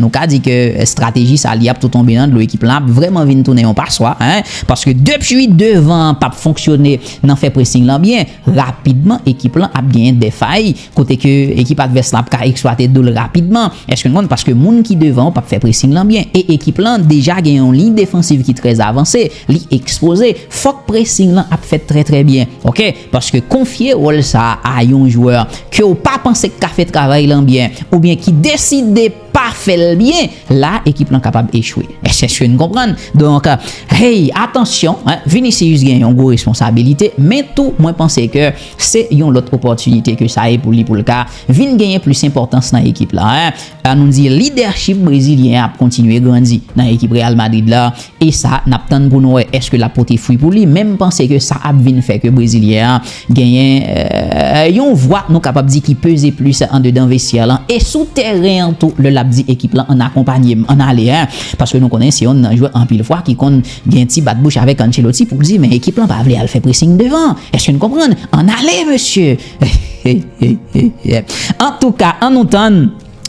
Nou ka di ke estrateji sa li ap tou tonbe nan dlo, ekip lan ap vrèman vin tounen yon paswa, hein, paske depi devan an p ap fonksyone nan fè pressing lan byen, rapidman ekip lan ap genyen de fay, kote ke ekip advès lan ap ka eksplwate do l rapidman. Èske n konn? Paske moun ki devan w p ap fè pressing lan byen, e ekip lan deja gen yon liy defansiv ki trè avanse, li ekspoze, fòk pressing lan ap fèt trè trè byen, ok? Paske konfye wòl sa a yon jwè ke w pa panse k ka fè travay lan byen, oubyen ki deside pa fè l byen, la ekip lan kapab echwe. Èske, èske n konprann? Donk, hey, atansyon, hein, Vinicius gen yon gwo responsabilite, men tou mwen panse ke se yon lòt opòtinite ke sa ye pou li, pou l ka vin genyen plis enpòtans nan ekip la, hein. An nou di lidèchip brezilyen an ap kontinye grandi nan ekip Real Madrid la, e sa n ap tann pou nou wè èske l ap pote fwi pou li, men m panse ke sa ap vin fè ke brezilyen an genyen, eh, yon vwa nou kapab di ki peze plis andedan vestyè lan e sou tèren an tou, lè l ap di ekip lan ann akonpanye m, ann ale, hein, paske nou konnen se yonn nan jwè anpil fwa ki konn gen ti bat bouch avèk Ancelotti pou l di men ekip lan pa vle al fè pressing devan. Èske n konprann? Ann ale, mesye. Antouka, an nou tann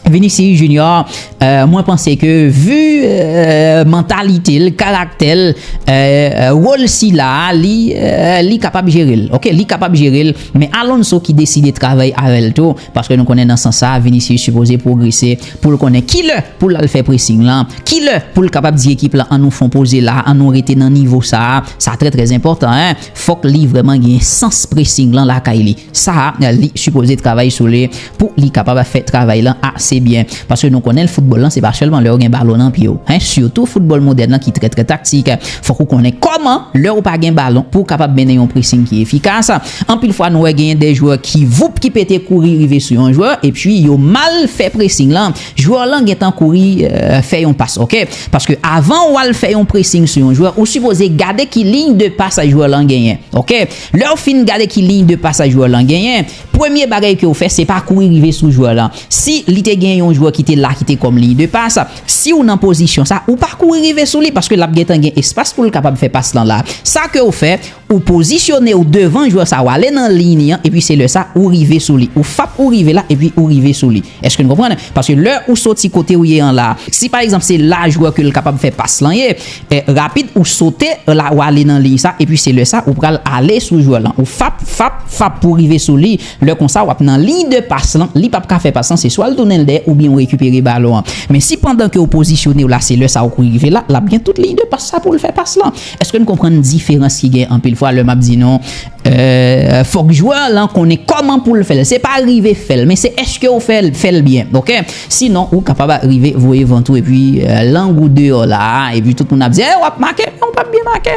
Vinicius Junior, eh, mwen panse ke vi, eh, mantalite l, karaktè l, euh, wòl sila a, li, euh, li kapab jere l. Ok, li kapab jere l, men Alonso ki deside travay avè l tou, paske nou konnen nan sans sa a, Vinicius sipoze pwogrese pou l konnen kilè pou l al fè pressing lan, kilè pou l kapab di ekip lan, ann nou fon poze la, ann nou rete nan nivo sa a. Sa trè, trè enpòtan, en. Fòk li vrèman gen sans pressing lan lakay li. Sa a, li sipoze travay sou li pou li kapab fè travay lan ase byen. Paske nou konnen foutbòl lan, se pa sèlman lè w gen balon nan pye w. Hein? Sitou foutbòl modèn lan ki trè, trè taktik. Fòk ou konnen kòman, lè ou pa gen balon, pou w kapab mennen yon pressing ki efikas. Anpil fwa, nou wè genyen de jwè ki, voup, ki pete kouri rive sou yon jwè, epi yo mal fè pressing lan. Jwè lan gentan kouri, euh, fè yon pas, ok? Paske avan w al fè yon pressing sou yon jwè, ou sipoze gade ki liy de pas jwè lan genyen, ok? Lè w fin gade ki liy de pas jwè lan genyen, premye bagay ke w fè, se pa kouri rive sou jwè lan. Si li te gen yon jwè ki te la, ki te kòm liy de pas, si w nan pozisyon sa, ou pa kouri rive sou li, paske l ap gentan gen espas pou l kapab fè pas lan la. Sa ke w fè, ou pozisyone w devan jwè sa, w ale nan liy li an, epi se lè sa ou rive sou li. Ou fap, ou rive la, epi ou rive sou li. Èske n konprann? Paske lè ou soti kote w ye an la, si pa egzanp se la jwè ke l kapab fè pas lan ye, eh, rapid ou sote la, ou ale nan liy sa, epi se lè sa ou pral ale sou jwè lan. Ou fap, fap, fap pou rive sou li. Lè konsa, w ap nan liy de pas lan, li p ap ka fè pas lan, se swa l tounen l dèyè oubyen ou rekipere balon an. Men si pandan ke w pozisyone w la, se lè sa ou kouri rive la, l ap gen tout liy de pas sa pou l fè pas lan. Èske n konprann diferans ki gen anpil fwa lè m ap di nou, euh, fòk jwè lan konnen kòman pou l fè l? Se pa rive fè l, men se èske w fè l, fè l byen, ok? Sinon, ou kapab rive voye vant ou epi, euh, lang ou deyò la, epi tout moun ap di, "Eh, w ap make, men w p ap byen make."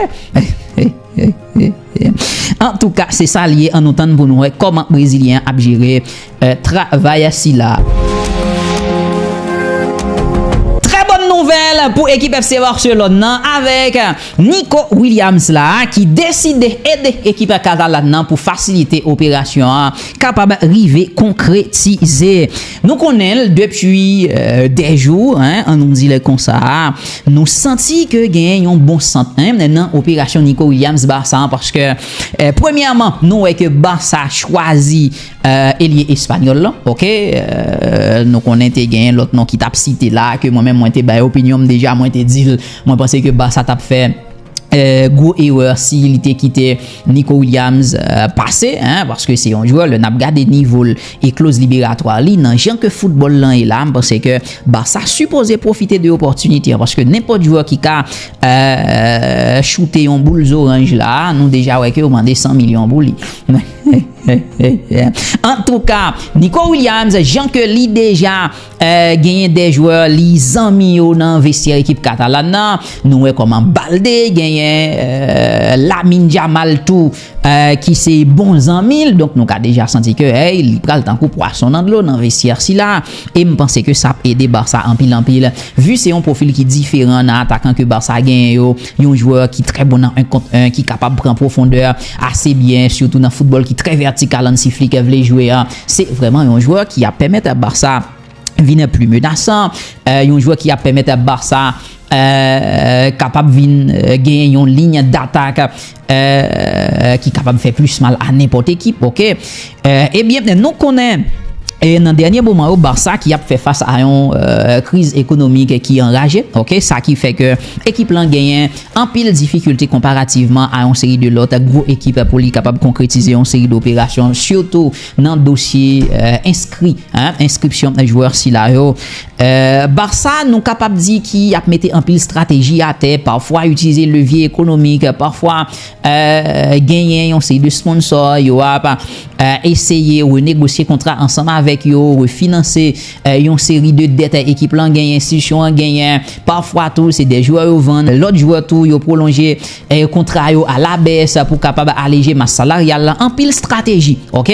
Antouka, se sa l ye, ann nou tann pou nou wè kòman Brezilyen an ap jere, euh, travay sila. Trè bòn nouvèl pou ekip F C Barcelone nan avèk Nico Williams la ki deside ede ekip Katalan nan pou fasilite operasyon an kapab rive konkretize. Nou konnen l depi, euh, de jou, hein, ann nou di l konsa. Nou santi ke genyen yon bon sant, hein, nan operasyon Nico Williams Barça an, paske, euh, premyèman, nou wè ke Barça chwazi, euh, elye espanyòl lan, ok? Euh, nou konnen te genyen lòt non ki t ap site la, ke mwen menm mwen te bay opinyon m deja, mwen te di l, mwen panse ke Barça t ap fè, euh, gwo erè si li te kite Nico Williams, euh, pase, hein, paske se yon jwè, lè n ap gade nivo l e kloz liberatwa li, nan jan ke foutbòl lan ye la, m panse ke Barça sipoze pwofite de opòtinite an, paske nenpòt jwè ki ka, euh, choute yon boul zoranj la, nou deja wè ke yo mande san milyon pou li. Antouka, Nico Williams, jan ke li deja, euh, genyen de jwè li zanmi yo nan vestyè ekip Katalan nan, nou wè kòman Balde genyen, euh, Lamine Yamal tou, euh, ki se bon zanmi l, donk nou ka deja santi ke, hey, li pral tankou pwason nan dlo nan vestyè sila, e m panse ke sa ap ede Barça anpil, anpil, vi se yon pwofil ki diferan nan atakan ke Barça genyen yo, yon jwè ki trè bon nan en kont en, ki kapab pran pwofondè ase byen, sitou nan foutbòl ki trè vètikal, Hansi Flick vle jwe a. Se vrèman yon jwè ki ap pèmèt Barça vin pli menasan, euh, yon jwè ki ap pèmèt Barça, euh, kapab vin, euh, genyen yon liy datak, euh, ki kapab fè plis mal a nenpòt ekip, ok? Euh, ebyen, nou konnen, e nan dènye moman yo, Barça ki ap fè fas a yon, euh, kriz ekonomik ki anraje, ok? Sa ki fè ke ekip lan genyen anpil difikilte konparativman a yon seri de lòt gwo ekip pou li kapab konkretize yon seri de operasyon, sitou nan dosye, euh, enskri, hein, enskripsyon jwè sila yo. Euh, Barça, nou kapab di ki ap mete anpil estrateji atè, pafwa itilize levye ekonomik, pafwa, euh, genyen yon seri de sponsò, yo ap, euh, eseye renegosye kontra ansanm avèk yo, refinanse, euh, yon seri de dèt ekip lan genyen, enstitisyon an genyen, pafwa tou, se de jwè yo vann, lòt jwè tou, yo pwolonje, euh, kontra yo alabès pou kapab aleje mas salaryal lan, anpil estrateji, ok?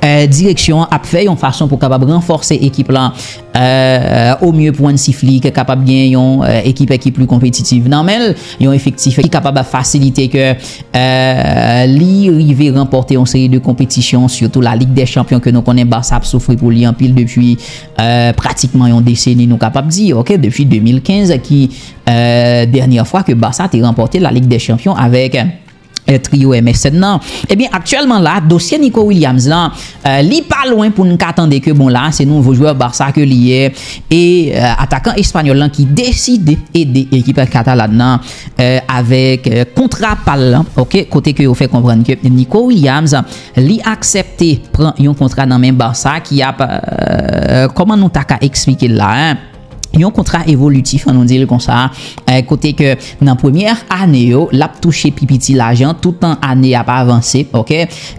Euh, direksyon an ap fè yon fason pou kapab ranfòse ekip lan, euh, omye pou Hansi Flick kapab gen yon, euh, ekip ki pli konpetitiv nan men l, yon efektif ki kapab fasilite ke, euh, li rive ranpòte yon seri de konpetisyon, sitou la Ligue des Champions ke nou konnen Barça ap soufri pou li anpil depi, euh, pratikman yon deseni, nou kapab di, ok, depi de mil kenz ki, euh, dènyè fwa ke Barça te ranpòte la Ligue des Champions avèk eh, trio M S N nan. Ebyen, aktyèlman la, dosye Nico Williams lan, eh, li pa lwen pou n ka tande ke, bon, la, se nouvo jwè Barça ke li ye. E, eh, atakan espanyòl lan ki deside ede ekip katalan nan, eh, avèk, eh, kontra pa l lan, ok, kote ke yo fè konprann ke Nico Williams, li aksepte pran yon kontra nan men Barça ki ap, eh, kòman nou ta ka eksplike l la, en? Yon kontra evolitif, an nou di l konsa, eh, kote ke nan premyè ane yo, l ap touche pi piti lajan, toutan ane ap avanse, ok?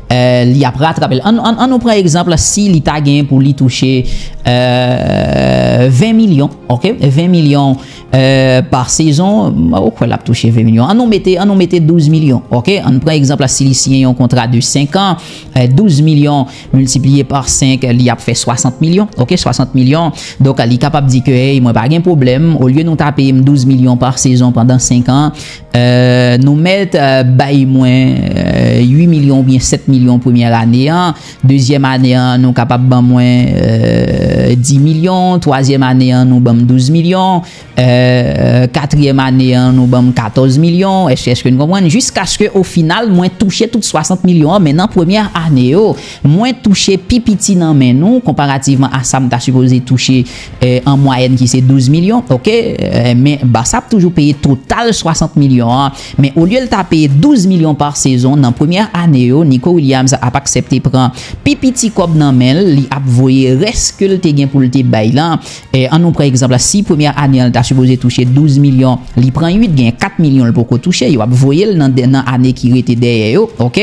Eh, li ap ratrape l. An, an, an nou pran egzanp, si li ta gen pou li touche, eh, ven milyon, ok? Ven milyon, eh, pa sezon, ou kwè l ap touche ven milyon? An nou mete, an nou mete douz milyon, ok? An pran egzanp, si li siyen yon kontra de senk an, eh, douz milyon miltipliye pa senk, li ap fè swasant milyon. Ok, swasant milyon. Donk, li kapab di ke, hey, mwen pa gen pwoblèm. Olye nou ta peye m douz milyon pa sezon pandan senk an, eh, nou mèt, eh, bay mwen, eh, uit milyon oubyen sèt milyon premyè ane an. Dezyèm ane an, nou kapab ban mwen, eh, dis milyon. Twazyèm ane an, nou ban m douz milyon. Eh, katriyèm ane an, nou ban m katòz milyon. Èske, èske n konprann? Jiskaske, o final, mwen touche tout swasant milyon an, men nan premyè ane yo, mwen touche pi piti nan men nou, konparativman a sa m ta sipoze touche, eh, an mwayèn, ki se douz milyon, ok? Eh, men Barça ap toujou peye total swasant milyon an, men olye l ta peye douz milyon pa sezon nan premyè ane yo, Nico Williams ap aksepte pran pi piti kòb nan men l, li ap voye rès ke l te gen pou l te bay lan. Eh, an nou pran egzanp la, si premyè ane an, l ta sipoze touche douz milyon, li pran uit, gen kat milyon l poko touche, yo ap voye l nan, nan ane ki rete dèyè yo, ok?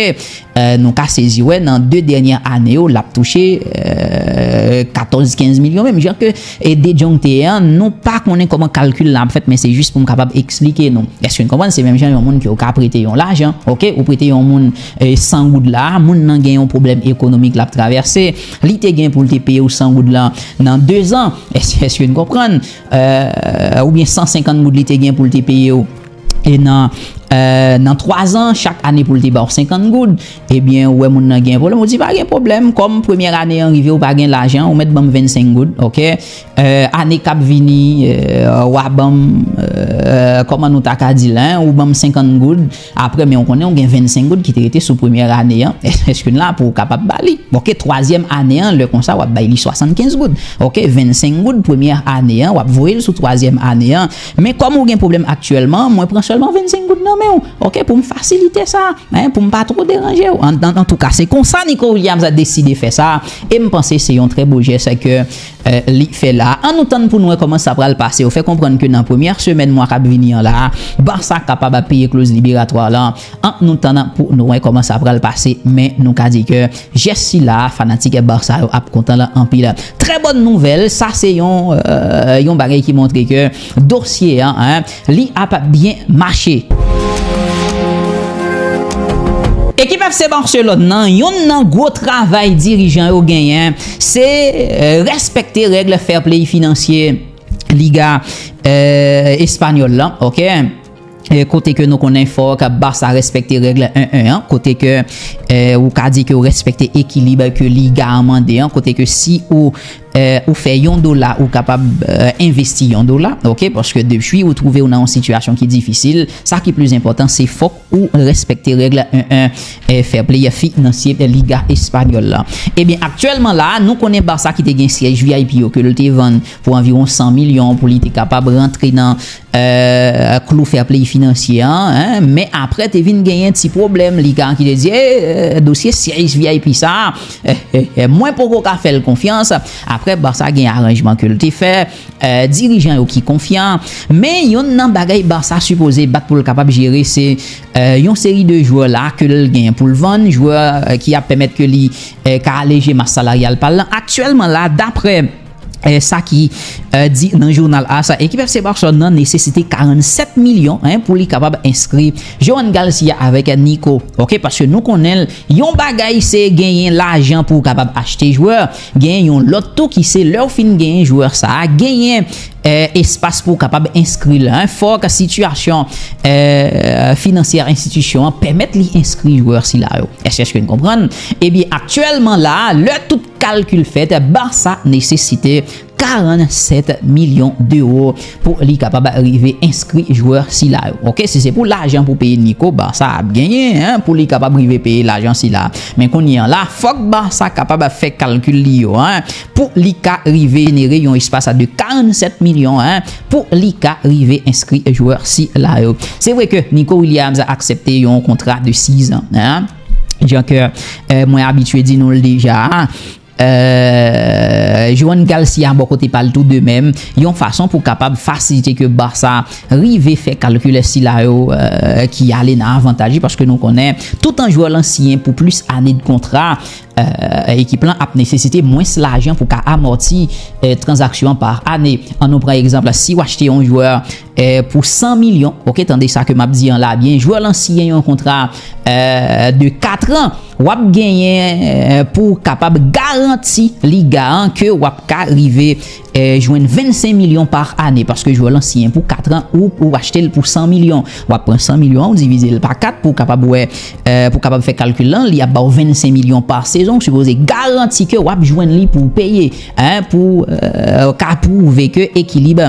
Eh, nou ka sezi wè, nan de dènyè ane yo, l ap touche, eh, katòz, kenz milyon menm. Jan ke, eh, De Jong te ye an, nou pa konnen kòman kalkil la ap fèt, men se jis pou m kapab eksplike nou. Èske n konprann? Se menm jan yon moun ke w ka prete yon lajan, ok? Ou prete yon moun, eh, san goud la, moun nan gen yon pwoblèm ekonomik l ap travèse, li te gen pou l te peye w san goud la nan de zan. Èske, èske n konprann? Eh, oubyen san senkant goud li te gen pou l te peye w. E nan, eh, nan twa zan, chak ane pou l te ba w senkant goud, ebyen, ou wè moun nan gen pwoblèm, ou di pa gen pwoblèm, kòm premyè ane an rive, ou pa gen lajan, ou mèt ban m vennsenk goud, ok? Eh, ane k ap vini, eh, w a ban m, eh, kòman nou ta ka di l, en, ou ban m senkant goud, apre, men ou konnen ou gen vennsenk goud ki te rete sou premyè ane an, èske n la pou w kapab ba li? Ok, twazyèm ane an, lè konsa, w ap bay li swasannkenz goud. Ok, vennsenk goud premyè ane an, w ap voye l sou twazyèm ane an. Men kòm ou gen pwoblèm aktyèlman, mwen pran sèlman vennsenk goud nan men w. Ok, pou m fasilite sa, en, pou m pa twò deranje w. An, an, antouka, se konsa Nico Williams a deside fè sa. E m panse se yon trè bo jès ke, eh, li fè la. An nou tann pou n wè kòman sa pral pase. Yo fè konprann ke nan premyè semèn mwa k ap vini an la, Barça kapab ap peye kloz liberatwa lan. An nou tann pou nou wè kòman sa pral pase, men nou ka di ke jès sila, fanatik Barça yo ap kontan l anpil. Trè bòn nouvèl, sa se yon, eh, yon bagay ki montre ke dosye an, en, li ap byen mache. Ekip F C Barcelone nan, yonn nan gwo travay dirijan yo genyen, se, eh, respekte règ fair play finansye Liga, eh, espanyòl lan, ok? Eh, kote ke nou konnen fòk Barça respekte règ en en an, kote ke, eh, ou ka di ke ou respekte ekilib ke Liga an mande an, kote ke si ou, eh, ou fè yon dola, ou kapab, eh, envesti yon dola, ok? Paske depi ou twouve ou nan yon sitiyasyon ki difisil, sa ki plis enpòtan, se fòk ou respekte règ en en, eh, fair play finansye Liga espanyòl lan. Ebyen, aktyèlman la, nou konnen Barça ki te gen syèj V I P yo ke l te vann pou anviwon san milyon pou li te kapab rantre nan, eh, klou fair play finansye an, en, men apre te vin genyen ti pwoblèm, Liga ki te di, eh, eh, dosye syèj V I P sa, eh, eh, eh, mwen poko ka fè l konfyans. Apre, Barça gen aranjman ke l te fè, eh, dirijan yo ki konfyan, men yonn nan bagay Barça sipoze bat pou l kapab jere, se, eh, yon seri de jwè la ke l gen pou l vann, jwè, eh, ki ap pèmèt ke li, eh, ka aleje mas salaryal pa l lan. Aktyèlman la, daprè, eh, sa ki, eh, di nan jounal AS, ekip F C Barcelone nan nesesite karannsèt milyon, en, pou li kapab enskri Joan Garcia avèk Nico, ok? Paske nou konnen l, yon bagay se genyen lajan pou w kapab achte jwè, genyen yon lòt tou ki se lè w fin genyen jwè sa a, genyen, eh, espas pou w kapab enskri l, en. Fòk sitiyasyon, eh, finansyè enstitisyon an pèmèt li enskri jwè sila yo. Èske, èske n konprann? Ebyen, aktyèlman la, lè tout kalkil fèt, Barça nesesite karannset milyon dewo pou li kapab rive enskri jwè sila yo. Oke, si se pou lajan pou peye Nico, Barça ap genyen, en, pou li kapab rive peye lajan sila. Men kounye a la, fòk Barça kapab fè kalkil li yo, en, pou li ka rive jenere yon espas de karannset milyon, en, pou li ka rive enskri jwè sila yo. Se vre ke Nico Williams aksepte yon kontra de sizan, en. Jan ke, eh, mwen abitye di nou l deja, eh, Joan Garcia bò kote pa l tou de menm, yon fason pou kapab fasilite ke Barça rive fè kalkil sila yo, eh, ki ale nan avantaj li, paske nou konnen toutan jwè lan siyen pou plis ane de kontra, eh, ekip lan ap nesesite mwens lajan pou ka amòti, eh, tranzaksyon an pa ane. An nou pran egzanp, si w achte yon jwè, eh, pou san milyon, oke, tande sa ke m ap di an la byen, jwè lan siyen yon kontra, eh, de kat an, w ap genyen, eh, pou kapab garanti liga an ke w ap ka rive, eh, jwenn vennsenk milyon pa ane, paske jwè lan siyen pou kat an, ou, ou achte l pou san milyon. W ap pran san milyon an, ou divize l pa kat pou w kapab wè, eh, pou w kapab fè kalkil lan, li ap ba w vennsenk milyon pa sezon, ou sipoze garanti ke w ap jwenn li pou w peye, en, pou, eh, ka pwouve ke ekilib,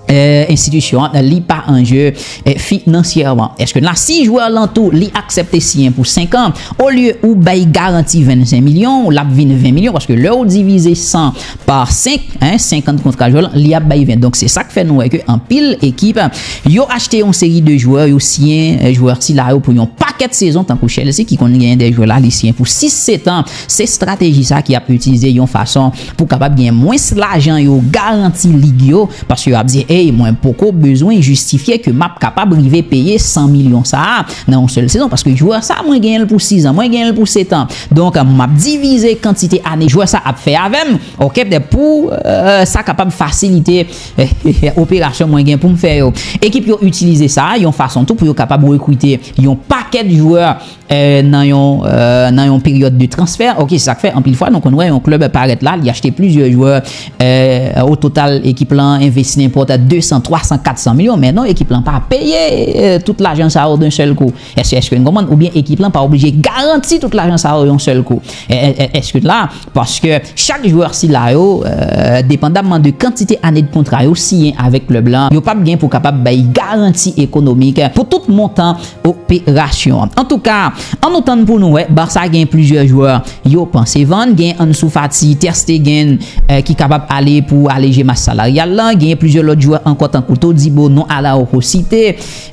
eh, enstitisyon an, li pa an je, eh, finansyèman. Èske la, si jwè lan tou, li aksepte siyen pou senk an, olye ou bay garanti vennsenk milyon, l ap vin ven milyon, paske lè ou divize san pa senk, en, senkant kontra jwè lan, li ap bay ven. Donk, se sa k fè nou wè ke anpil ekip, yo achte yon seri de jwè, yo siyen, eh, jwè sila yo pou yon pakèt sezon, tankou Chelsea, ki konn genyen de jwè la, li siyen pou sis, sèt an. Se estrateji sa ki ap itilize yon fason pou kapab gen mwens lajan yo garanti lig yo, paske yo ap di, ey, mwen poko bezwen jistifye ke m ap kapab rive peye san milyon sa a nan yon sèl sezon, paske jwè sa, mwen genyen l pou sizan, mwen genyen l pou setan. Donk, m ap divize kantite ane jwè sa ap fè avè m, oke, pou, eh, sa kapab fasilite, eh, operasyon mwen gen pou m fè yo. Ekip yo itilize sa yon fason tou pou yo kapab rekrite yon pakèt jwè, eh, nan yon, eh, nan yon peryòd de transfè. Oke, se sa k fè anpil fwa nou konn wè yon klèb parèt la, li achte plizyè jwè, eh, o total ekip lan envesti nenpòt de san, twa san, kat san milyon, men non, ekip lan pa peye, eh, tout lajan sa yo d'un sèl kou. Èske, èske n konprann? Oubyen ekip lan pa oblije garanti tout lajan sa yo yon sèl kou. Eh, eh, eh, èske la, paske chak jwè sila yo, eh, depandamman de kantite ane de kontra yo siyen avèk klèb lan, yo p ap gen pou kapab bay garanti ekonomik pou tout montan operasyon an. Antouka, ann nou tann pou nou wè, Barça gen plizyè jwè yo panse vann, gen Ansu Fati, Ter Stegen, eh, ki kapab ale pou aleje mas salaryal lan, gen plizyè lòt jwè ankò tankou Todibo, non Araujo site,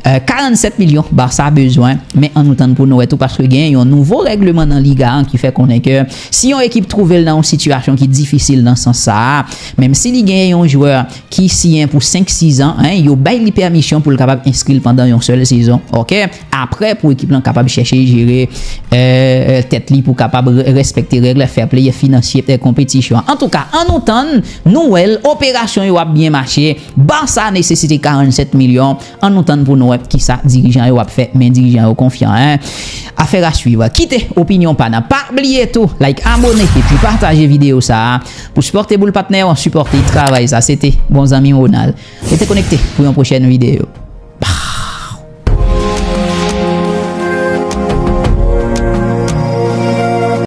eh, karannsèt milyon Barça bezwen, men ann nou tann pou nou wè tou, paske gen yon nouvo règleman nan Liga an ki fè konnen ke si yon ekip twouve l nan yon sitiyasyon ki difisil nan sans sa a, menm si li genyen yon jwè ki siyen pou senk, sis an, en, yo bay li pèmisyon pou l kapab enskri l pandan yon sèl sezon, oke? Apre, pou ekip lan kapab chèche jere, eh, tèt li, pou kapab re-, respekte règ fair play finansye, eh, konpetisyon an. Antouka, ann nou tann, nou wè l, operasyon yo ap byen mache, Barça nesesite karannsèt milyon, ann nou tann pou nou wè kisa dirijan yo ap fè, men dirijan yo konfyan, en. Afè a swiv. Kite opinyon pa n. Pa bliye tou, like, abone, epi pataje videyo sa a. Pou sipòte Boul Patnè, sipòte travay sa. Se te bon zanmi Ronald. Rete konekte pou yon pwochèn videyo.